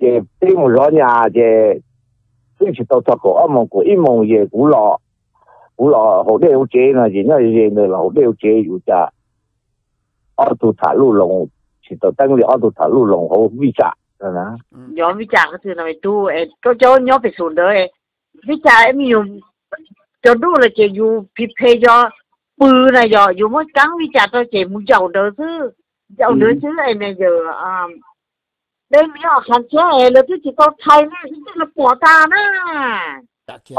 Ces peb mus zov nyas ces twb tsis tau txog kaum ob moos, kaum ib moos ces kuv los, kuv los haus dej hauv tsev no ces nyob ze ntawd los haus dej hauv tsev, ua cas ob tug tham luj loos, tsis tau teeb li, ob tug tham luj loos hauv vij tsam no. Yog vij tsam, koj cov nyob pem xus ntawd, vij tsam me nyuam cov duj los ces yus phi phe yog pw na, yog yus muab keeb vij tsam rau ces mus zaum ntawd xwb, zaum ntawd xwb es me yawm dej me nyob qhov thiab es lawv twb tsis tau thais ne, twb tsis los pom tag na.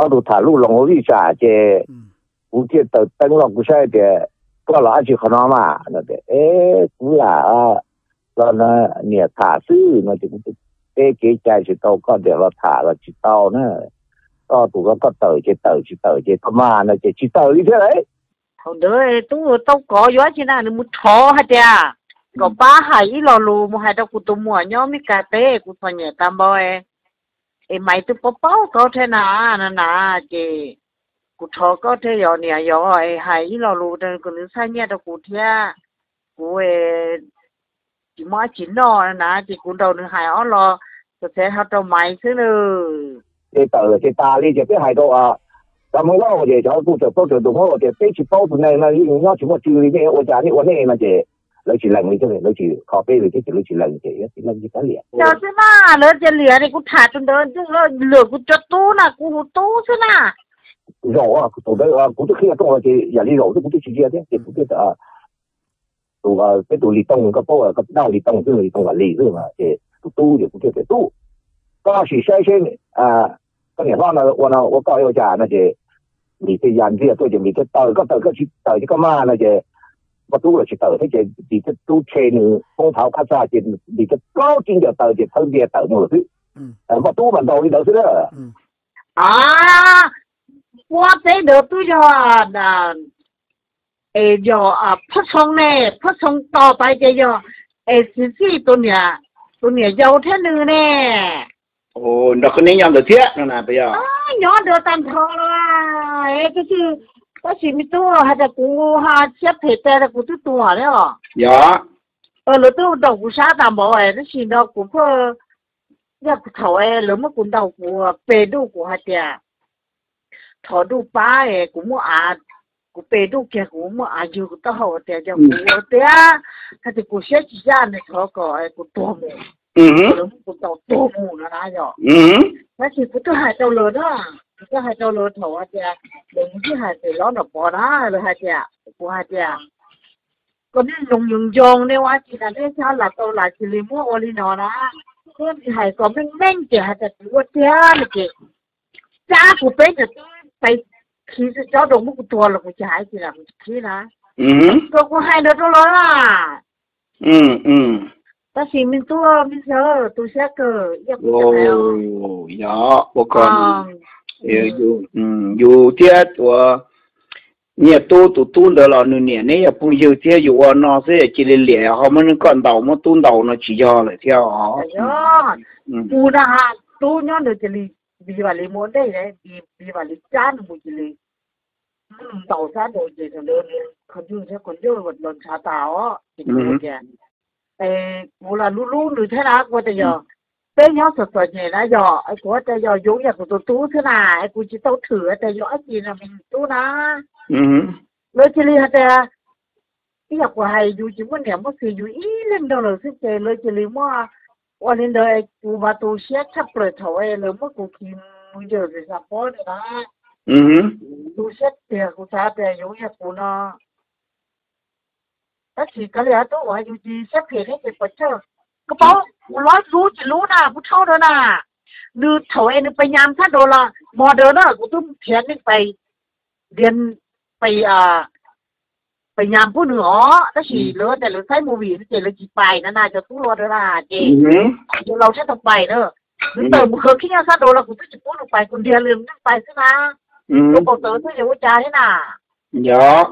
Ob tug tham luj loos hauv vij tsam ces kuv thiaj taws teeb los kuv saib tias, koj los dab tsi qhov no mas no tias, es kuv lam los niam tham xwb no ces kuv, peb kev cai tsis tau, koj tias los tham los tsis tau na. Koj tus koj tawm ces tawm, tsis tawm ces koj mas no ces tsis tawm li thiab lauj. Thaum ntawd tub tau kov yuav tsi na, nws mus thov hais tias kom pab hais ib lo lus mus hais rau kuv tus muam nyob Mes Kas teb, kuv txom nyem tas npaum es Maiv twb paub paub koj thiab na, na na, ces kuv thov koj thiab yog niam yog es hais ib lo lus kom nws txhaj nyiaj rau kuv thiab, kuv tsis muaj dab tsi noj na, ces kuv nrog nws hais ob lo txawv txawv ho rau Maiv xwb na. Ces tawm lawm ces tas li ces peb hais rau cov Hmoob Lauj ces cov kuj txawm paub txawm tus Hmoob Lauj tias peb tsis paub tus neeg no yeej nyob tsis muaj tsw li, nej ua cas nej ua nej no ces lawv tsis lees li thiab, lawv tsis kho peb li thiab ces lawv tsis lees ces tsis lees li kav liam. Yog xwb mas lawv cia liam ne, kuv tham tus ntawd ntuj lawm kuv cov tub na, kuv hu tub xwb na. Zaum, tus ntawd kuv twb qhia rooj los ces yam li zaum xwb kuv twb tsis ntsia thiab ces kuv thiaj tus, peb tus Lis Tooj, koj paub, koj dab Lis Tooj xwb, Lis Tooj Vam Lis xwb ces tus tub ces kuv thiaj tias tub, koj sim saib seb koj niam hlob no ua no ua koj ua cas no ces Lis thiaj ya ntxiag tuaj ces Lis thiaj taws, koj taws koj tsis taws ces koj mas no ces Npoj Tub los tsis taws thiab ces Lis thiaj rub tshe nws poob thav qab txaj ces Lis thiaj plaub tsib ncaws taws ces thawb ntiag tawm mus lawm xwb. Npoj Tub mas ntaus li ntawd xwb na. Puab teb ntawd twb yog, es yog Phoj Xoo ne, Phoj Xoo tos pais ces yog es Xiv Xij tus niam yau thiab nws ne. Nrog koj neb nyob ntawd thiab no na, puas yog? Nyob ntawd tag nrho los, tab sis, tab sis me tub hais tias kuv ho siab phem tas kuv twb tuag thiab os. Yog, lawv twb ntaus kuv sab tas npaum tab sis no kuv pheej, yog thaum lawv muab kuv ntaus kuv pe ntuj kuv hais tias thov ntuj pab es kuv muaj av, kuv pe ntuj kiag kuv muaj av ywg kuv taub hau tias yog kuv ua tiag, hais tias kuv siab tsis yaj nws thov kom kuv tuag mus, lawv muab kuv ntaus tuag mus no na yog. Tab sis kuv twb hais rau lawv na, kuv twb hais rau lawv thaum hais tias lawv mus sib hais pem Lob Nom Pov na, lawv hais tias, kuv hais tias koj nej zoo nyoos nyoos nej ua tsi na, nej xyov lam tau lam cia li muab ua li no na, nej hais kom meej meej ces hais tias kuv ua tiag no ces cab kuv peb ncaws teb pais khi tsob rau muab kuv tua los kuv tsis hais tsi lam kuv tsis khib na. Rau kuv hais ntawd rau lawv na. Tab sis me tub me ntxawg tu siab kawg, yog, ua ko, yus thiab ua Nyiaj Tub tus tub ntawd los nws niam neb yog phooj ywg thiab yus ua no xwb cia li liam ho muab nws koj ntaus muab tub ntaus no tsis yog lawm thiab os. Kuv na, tub nyob nws cia li, Npis Vam Lis mus ua ntej, Npis Vam Lis cab nws mus cia li, muab nws ntaus sab nraud ces thaum ntawd nws qhov ncauj thiab qhov ncauj los ntshav tas os. Ces kuv tias, es kuv los hlub hlub nws thiab na, kuv tias yog peb nyob txom txom nyem na yog, kuv tias yog yoov yam kuv tus tub xwb na, es kuv tsis tau thwm tias yog dab tsi no me tub na. Lawv cia li hais tias, ib yam kuv hais yus tsis muaj niam muaj txiv yus ib leeg nrog lawm xwb ces lawv cia li muab ua li ntawd, kuv mas tu siab tshaj plaws thaum lawv muab kuv khi mus yawm xav pob na. Tu siab tiag, kuv xav tias yoov yam kuv no. Tab sis kav liam tub uas yus tsis siab phem thiab ces puas tsawg, koj paub kuv hlob lub tsis lub na, kuv thaub ntawd na, nws thaum es nws pais nyas sab nraud los hmo ntawd na kuv twb khiav neeg pais, pais, pais nyas pub nws os, tab sis lawv tias lawv saib movie no ces lawv tsis pais na na, cov tub hluas ntawd na ces yus laus thiaj tau pais na. Nws tawm mus khawv khib nyob sab nraud los kuv twb tsis pub nws pais, kuv ntiag li neeg pais xwb na. Kuv paum tawv xwb yog ua cas thiab na. Yog,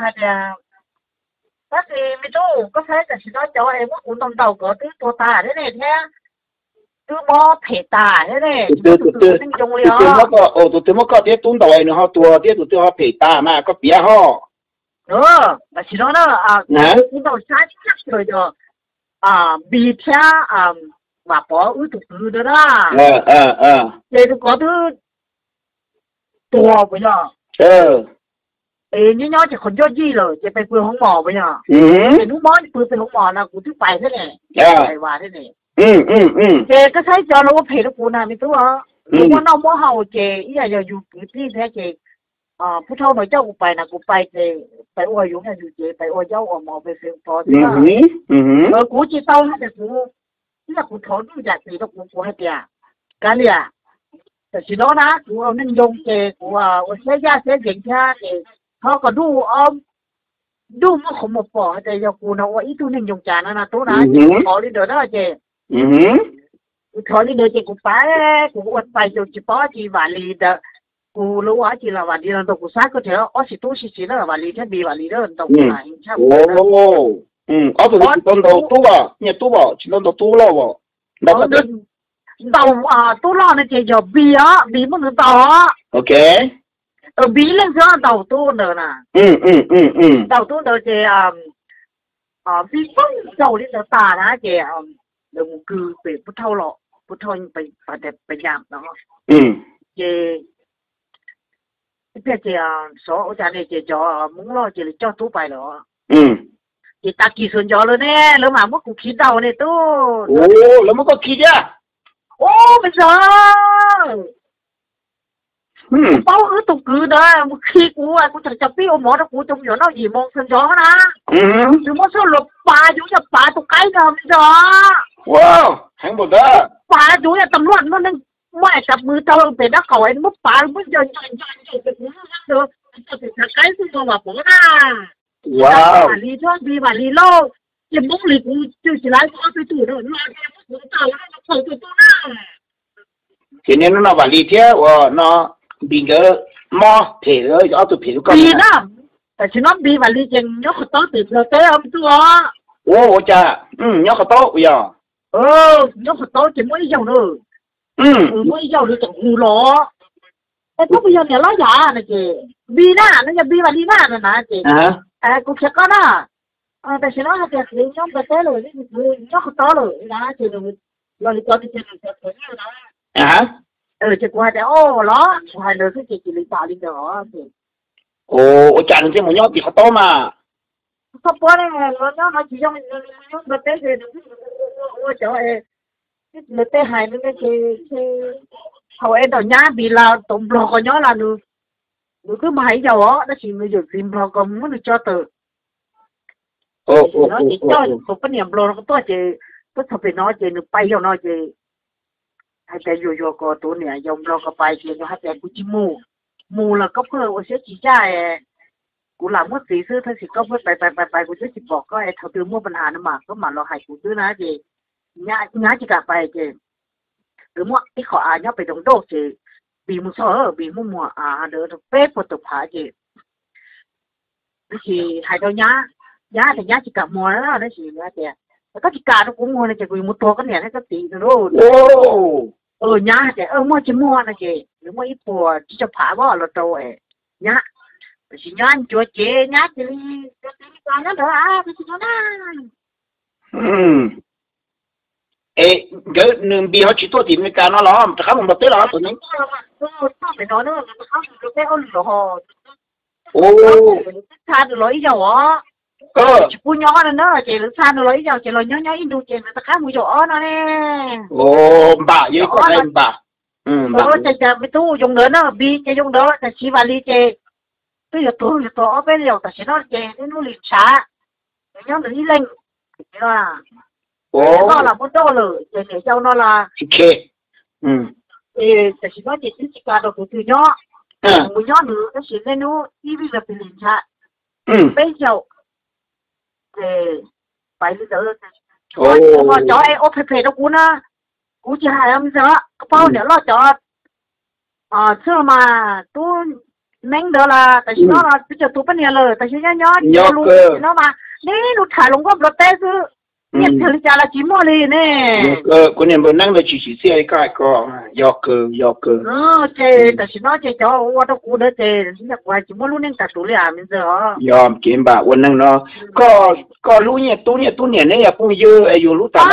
hais tias, tab sis me tub, koj saib tam sim no cov es muab kuv ntaus ntaus ko twb tuag tas thiab ne thiab, twb mob phem tas thiab ne, tsis muaj tus twg ua neeg zoo li os. Tus twg muab koj thiab tub ntaus es nws ho tuag thiab tus twg ho phem tas mas koj piav ho. Tam sim no na, kuv ntaus sab tshaj plaws yog Npis thiab Vam Pov wb tus kwv ntawd na. Ces tus kov twb tuag puas yog? Es nyob nyob ces qhov ncauj yij lawm ces pes pw hoob mos puas yog? Ces hnub mob pw pes hoob mos no kuv twb pais thiab ne, pais vas thiab ne. Ces koj saib cov no ua phem rau kuv na me tub, muab noj muab haus ces ib yam yog yus kwv tij thiab ces pub thauj no coj kuv pais na kuv pais ces pais ua yus yus ces pais ua yaub ua mov pes pes pov thiab. Kuv tsis tau hais tias kuv, ib yam kuv thov ntuj yam txim rau kuv kuv hais tias kav liam, tam sim no na kuv ua neej zoo ces kuv ua siab yaj siab yees thiab ces thov kom ntuj, ntuj muab qhov muag pom hais tias yog kuv no ua ib tug neeg zoo cas no na tub na ces kuv thov li ntawd na ces kuv thov li ntawd ces kuv pais, kuv ua pais ces tsis paub tsis Vam Lis ntawd, kuv los ua dab tsi los Vam Lis los ntaus kuv xab koj thiab ob txiv tub sib txiv na Vam Lis thiab Npis Vam Lis na ntaus kuv na. Ob tug tsis tau ntaus tub, nyias tub tsis tau ntaus tub loj os. Ntaus tub loj no ces yog Npis os, Npis muab nws ntaus os. Npis ib leeg xwb ntaus tub ntawd na. Ntaus tub ntawd ces Npis poob ntaus li ntawd tas na ces lawv mus kwv pem pub thauj los, pub thauj pes yas no ces ib pliag ces xyov ua cas ne ces cov Hmoob loj ces lawv coj tub pais lawm. Ces tag kis xuas ncov lawm ne, lawv mam muab kuv khi ntaus ne tub. Lawv muab koj khi thiab? Ub, me ntxawg, kuv paub wb tus kwv ntawd mus khi kuv, kuv tseem cov pib ua mov rau kuv cov me nyuam noj yim moo xuas ncov na. Nws muab xuaj luas pav yus yog pav tus qaib no me ntxawg. Heev npaum ntawd. Pav yus yog tam luaj muaj neeg muaj es kav pw rau pem dab qaum es muab pav muab ncaws ncaws ncaws ncaws ces kuv muab ntawd tau pem thav qaib xwb no Vam Pov na. Vam Lis thiab Npis Vam Lis lauj, ces Hmoob li kuv cwj tsis laiv ob peb tug no no ces muab kuv ntaus no txhaum tus tub na. Ces niaj hnub no Vam Lis thiab uas no Npis nkawd mob phem, ob tug phem lub koj li na. Tam sim no Npis Vam Lis ces nyob qhov taub pem Nplog teb os me tub os. Ua ua cas nyob qhov taub uas yog? Nyob qhov taub ces muaj ib zaug na, muaj ib zaug nws tseem hu los, es koj puas yog niam Lob Yam no ces Npis na, no yog Npis Vam Lis na no na ces kuv khiav koj na. Tam sim no hais tias kuv nyob Nplog teb lawm, kuv nyob qhov taub lawm na ces los li ko ces nws txawm nyiaj na. Ces kuv hais tias o los kuv hais ntawd xwb ces cia li tas li ntawd os. Ua cas nws thiaj mus nyob tim qhov taub mas? Txhob puab ne, los nyob no tsis zoo, nws mus nyob Nplog teb ces nws ua cov, nws tej hais nws ces thaum es nram nyab Npis los tau Nplog ko nyob los nws, nws twb mus hais ib zaug os, tab sis nws yawm txiv Nplog ko muab nws tso tawm. Tam sim no ces coj tus poj niam Nplog no tuaj ces tuaj txog pem no ces nws pais zaum no ces hais tias yuag yuag kom tus niam yau Nplog ko pais ces nws hais tias kuv tsis mus, mus los koj pheej ua siab tsis ncaj, kuv lam muab txiv xwb tab sis koj pheej pais pais pais pais kuv twb tsis pom koj es thaum twg muaj pas has no mas koj mam los hais kuv xwb na ces nyab tsis kam pais ces nws muaj ib qho av nyob pem nroog nrauj ces Npis mus txog, Npis muab muag av ntawd rau peb puas tawm phav ces tab sis hais rau nyab, nyab tias nyab tsis kam muag na, tab sis tias koj tsis kam rau kuv muag no ces kuv yuav mus tuag koj niam thiab koj txiv no lauj. Nyab hais tias muag tsis muag no ces nws muab ib puas tsib caug phav los rau nyab, tab sis nyab ncuav ces nyab cia li, cia li nyob ntawd, koj tsis nyob na. Es nkawd nws Npis ho tsis tuaj tim Amelikas no los rov qab mus Nplog teb los tus neeg? Txha nws los ib zaug os, tsis pub nyob no na ces lawv txha nws los ib zaug ces los nyob nyob ib ntu ces nws rov qab mus zaum ob no ne. Npam, yog ib qho npam. Ces cas me tub zoo ntawd na, Npis ces zoo ntawd, tam sis Vam Lis ces twb yuav tuag yuav tuag ob peb zaug tam sim no ces niaj hnub li ntshav, nws nyob nws ib leeg. Noj los muab nrauj lawm ces niam yau no los, ces tam sim no ces twb tsis kam rau tus twg nyob, mus nyob nws tab sis niaj hnub ib vij los pes li ntshav, peb zaug ces pais li ntawd. Ho cov es ua phem phem rau kuv na, kuv tsis hais me ntxawg, koj paub niam loj cov txwj mas tub neeb ntawd los tam sim no los twb tsis tus poj niam lawm, tam sim nyob nyob ces lus tam sim no mas niaj hnub tham hluas nkauj Nplog teb xwb. Nyiaj twg li cas los tsis muaj li ne. Kuv niag npawg Neeb ntawd tsis tsim txiaj li koj hais ko. Yog kawg, yog kawg. Ces tam sim no ces cov ua rau kuv ntawd ces kuv hais tsis muaj lub neej tas tus li as me ntxawg os. Yog kev npam ua neej no, koj hlub nyiaj tub, nyiaj tub niam neb yog phooj ywg es yus hlub tag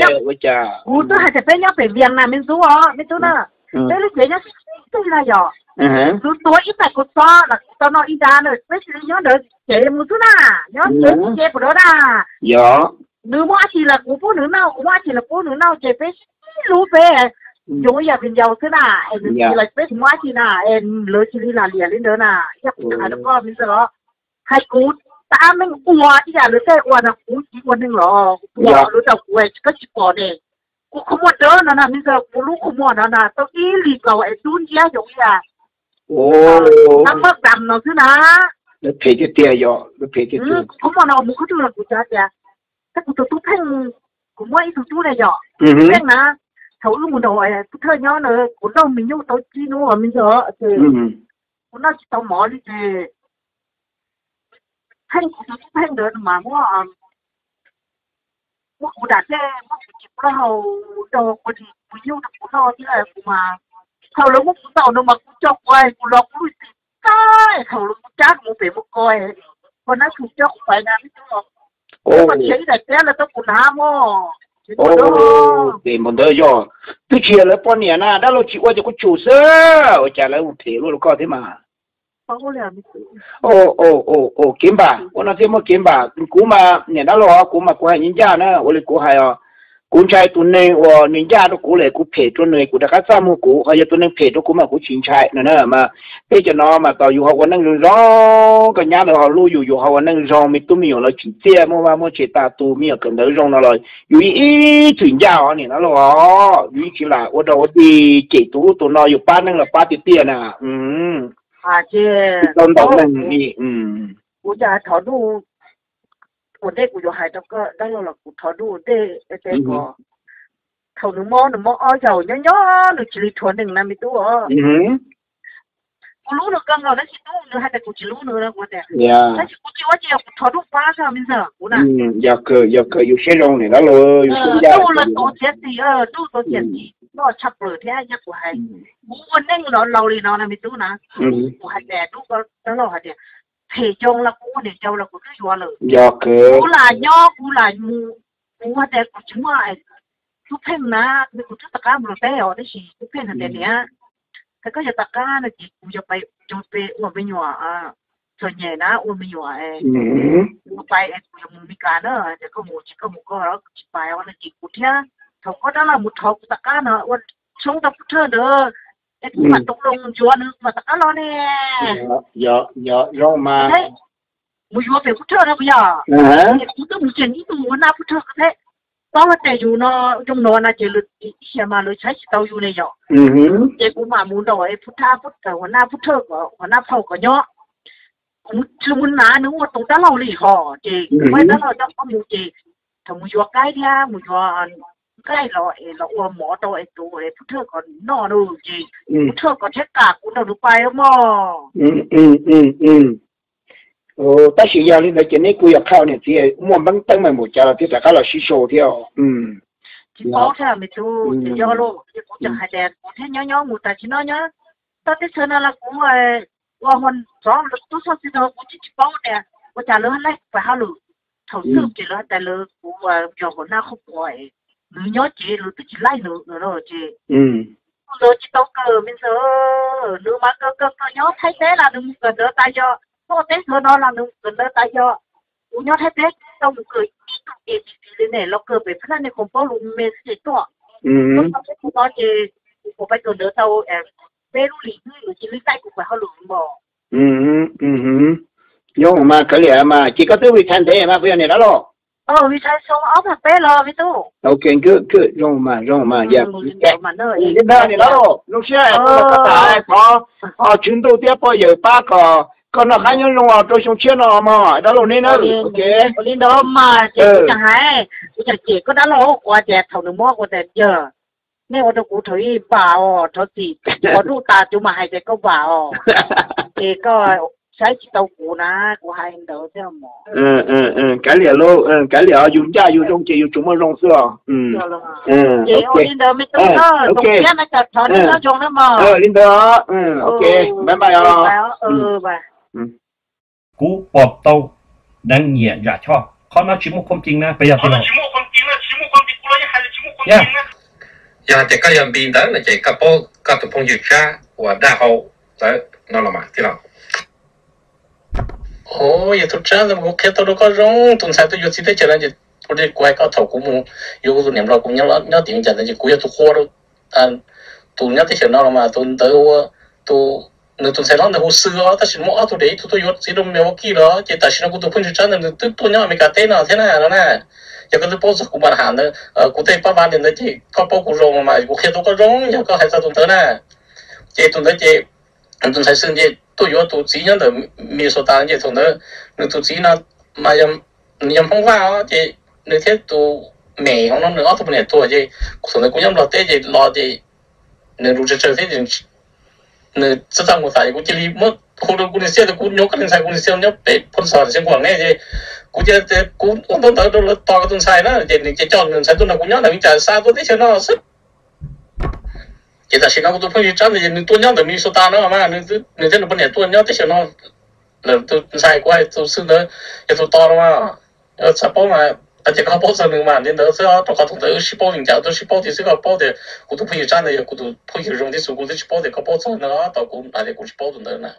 nab ua cas. Kuv twb hais tias peb nyob pem Vias na me ntxwg os me tub na. Peb lub cev nyob sib teg na yog. Kuv tuav ib tais kuv txob los kuv tau noj ib nrab na, peb cia li nyob ntawd cev mus xwb na, nyob cev mus cev puas dov na. Nws muaj dab tsi los kuv pub nws noj, kuv muaj dab tsi los pub nws noj ces peb sib hlub peb zoo ib yam viv ncaus xwb na. Es nws tsis los peb tsis muaj dab tsi na, es lawv cia li lam liam li ntawd na, yog kuv hais rau koj me ntxawg os. Hais kuv tab meeg ua ib yam lawv tej ua no kuv tsis ua neeg los kuv ua lawv tau kuv tsis koj tsis pom ne. Kuv kho muag dawb no na me ntxawg, kuv lub kho muag no na tau ib lis kaus es dub nciab zoo ib yam tab mab dam no xwb na. Phem tiag tiag yog, phem tiag tiag. Kho muag no mus khub twg los kuv txawm tias, tab kuv tus tub Pheej, kuv muaj ib tug tub na yog, Pheej na, thaum wb mus nrog Pub Thawj nyob na, kuv noj me nyuj tau tsib hnub me ntxawg ces kuv noj tsis tau mov li ces Pheej, kuv tus tub Pheej ntawd mas muab, muab kuv dam dej, muab kuv cim plaub hau rau kuv, kuv nyuj rau kuv noj thiab kuv mas, thaum lawv muab kuv ntaus no mas kuv tso kuv, kuv los kuv lub txim tag, thaum lawv kuv cab kuv mus pem mus ko, ua nab tug coj kuv pais na me tub, kuv mas khiav ib daim tiab lawv tuaj kuv hnav mog. Ces npaum ntawd yog twb tsis yog lawv poj niam na, dab laug tsis ua ces kuv tsum xwb, ua cas lawv mus phem luaj rau koj thiab mas. Kev npam ua no thiaj muaj kev npam. Kuv mas niam dab laug, kuv mas kuv hais ncaj ncaj na, ua li kuv hais os, kuv ntshai tus neeg uas nws ncaj rau kuv lawm kuv phem rau nws kuv rov qab txaj muag kuv, ho yog tus neeg phem rau kuv mas kuv tsis ntshai no na. Mas peb cov no mas tos yus ho ua neej zoo zoo, koj nyab lawv ho hlub yus, yus ho ua neej zoo, me tub me nyuam los tsim txiaj, muaj vaj muaj tsev tas tus, me nyuam kawm ntawv zoo no los yus ib txwm ncaj os niam dab laug os, yus yeej tsis lam ua dog ua dig cem tus ub tus no, yus pab neeg los pab tiag tiag na. Tsis tau ntaus neeg li. Kuv cas thov ntuj ua ntej kuv yuav hais rau koj dab laug los kuv thov ntuj ua ntej es thaum nws mob, nws mob ob zaug nyob nyob nws cia li rhuav neeg na me tub os. Kuv hlub nws kawg nkaus tab sis tub nws hais tias kuv tsis hlub nws no kuv tias, tab sis kuv tsis ua cas, kuv thov ntuj pab xwb me ntxawg, kuv na. Yog kawg, yog kawg, yus siab zoo niam dab laug, yus siab ncaj, ntuj los tuav txiav txim, ntuj tuav txiav txim loj tshaj plaws thiab yog kuv hais, kuv ua neej los laus li no na me tub na, kuv hais tias ntuj, dab laug hais tias phem zoo los kuv ua niam yau los kuv twb yuav lawm. Yog kawg. Kuv lam nyob kuv lam mus, kuv hais tias kuv tsis muaj, tub Pheej na, kuv twb rov qab mus los teb os, tab sis tub Pheej hais tias niam, thaum koj yuav rov qab no ces kuv yuav pais rau pem ua me nyuam, txom nyem na ua me nyuam, kuv pais es kuv yuav mus Meskas na, ces koj mus ces koj mus koj, kuv tsis pais os no ces kuv thiab thaum koj dab laug mus thov kuv rov qab no ua tshoob rau Pub Thawj ntawd, es kuv mam tau loo yuav nws mam rov qab los ne. Zoo mas. Mus yuav pem Pub Thawj no puas yog? Es kuv twb mus tseem ib tug ua naj Pub Thawj ko thiab. Paub hais tias yus no zoo no na ces lawv ib xya mas lawv saib tsis tau yus ne yom. Ces kuv mam mus nrog Pub Thawj, ua naj Pub Thawj, ua naj phauj kom nyob. Kuv mus hnav nws ua tus dab laug li hos ces kuv muab dab laug coj qab mus ces thaum mus yuav qaib thiab mus yuav nqaij los es los ua mov rau es tus Pub Thawj kom noj no ces Pub Thawj kom thiab kam kuv nrog nws pais mog. Tab sis yog li ntawd ces neb kuj yog qhia niam txiv muaj npeeb teeb meem npaum cas los thiaj rov qab los sib sau thiab. Tsis paub thiab me tub, ces yog los kuv tseem hais tias kuv thiaj nyob nyob mus tas tsis noj nyob toj teb chaws no los kuv ua hua txov tub txoj txiv no kuv tsis tsis paub tias ua cas lawv laij kuv pais hauj lwm. Thaum xwb ces lawv hais tias lawv kuv yog hua naj qhov puav, nws nyob ces lawv twb tsis laij nws no ces lawv tsis tau kawm me ntxawg, nws mas kawm kawm kawm nyob Thaib teb los nws mus kawm ntawv tas yog, tuaj teb chaws no los nws mus kawm ntawv tas yog. Kuv nyob Thaib teb tau mus kawm ib tug A B C li ne los kawm pem phab naj ne khoom paub lus me xwb ces tuaj. Tuaj tau peb tug no ces kuv puas pais kawm ntawv tau peb lub lim xwb nws cia li laij kuv pais hauj lwm npaum. Nyob mas kawg li mas ces koj twb retire ntev mas puas yog niam dab laug? Retire xyoo ob phav peb los me tub. Ok, good, good, zoo mas, zoo mas, yeah. Niam dab laug, zoo siab, thov Tswv Ntuj thiab pog yawm pab kom koj noj qab nyob zoo rau xyoo tshiab no mog dab laug neb na. Ok. Ua li ntawd mas ces kuv tseem hais, kuv tseem cem koj dab laug ua tias thaum nws mob ua tias yog nej ua rau kuv thaum ub npam os, thov txim, qhov ntuj tas kuv mam hais tias koj npam os. Ces koj saib tsis tau kuv na, kuv hais li ntawd xwb mog. Kav liam lauj, kav liam os, yus ncaj yus zoo ces yus tsuas muaj zoo xwb os. Ces ua li ntawd me tub, ok, thov neb nyob zoo na mog. Li ntawd, ok, bye bye os. Kuv pom tau deev nyiam Zam Choj, qhov no tsis muaj khuam cees na, puas yog tij laug? Yog hais tias koj yog Npis ntawd no ces koj paub koj tus phooj ywg Tsab uas daj hau ntawd no los mas tij laug? Yog tus Tsab ntawd mas kuv qhia tau rau koj zoo, tus ntxhais tuaj yuav txiv teb chaws no ces kuv hais koj thaum kuv mus yuav kuv tus niam nplog kuv nyob tim Vias Cas ntawd ces kuv yog tus qhua rau tus nyob teb chaws no los mas tus ntawd ua tus, nws tus ntxhais hlob ntawd hu Xwm os, tab sis muaj ob tug dev, ib tug tuaj yuav txiv rau Milwaukee los, ces tam sim no kuv tus phooj ywg Tsab ntawd nws twb tuaj nyob Amelikas teb no thiab na no na. Yog koj twb paub txog kuv npam ham ntawd, kuv tej pab vab li ntawd ces koj paub kuv zoo mas kuv qhia tau koj zoo yog koj hais txog tus ntawd na. Ces tus ntawd ces tus ntxhais Xwm ces tuaj yuav tus txiv nyob ntawm Minnesota ces thaum ntawd nws tus txiv no mas nws yog Hmoob Vaj os, ces nws thiab tus mem hauv no nws ob tug poj niam tuag ces thaum ntawd kuv nyob Nplog teb ces los ces nws lus tsawg tsawg thiab nws txaj txaj muag tas, kuv cia li muab hu rau kuv niam Xiab tias kuv nyuam koj niag ntxhais, kuv niam Xiab nyob pem Phoos Xos Xeev Khuam ne, ces kuv cia li kuv ua ntaub ntawv rau lawv tos koj tus ntxhais na, ces nws ces coj nws ntxhais tuaj nrog kuv nyob ntawm Vias Cas xa tuaj teb chaws no xwb. Ces tam sim no kuv tus phooj ywg Tsab ntawd ces nws tuaj nyob ntawm Minnesota no mas nws thiab nws poj niam tuaj nyob teb chaws no. Tus ntxhais kuv hais tus Xwm ntawd yog tus tos no mas, txawm paub mas, ces koj paub txog nws mas li ntawd xwb, rau qhov thaum ntawd wb sib paub li cas twb sib paub tiag xwb, koj paub tias kuv tus phooj ywg Tsab ntawd yog kuv tus phooj ywg zoo tib xus, kuv twb tsis paub tias koj paub txog nws, tau kuv hais tias kuv tsis paub tus ntawd na.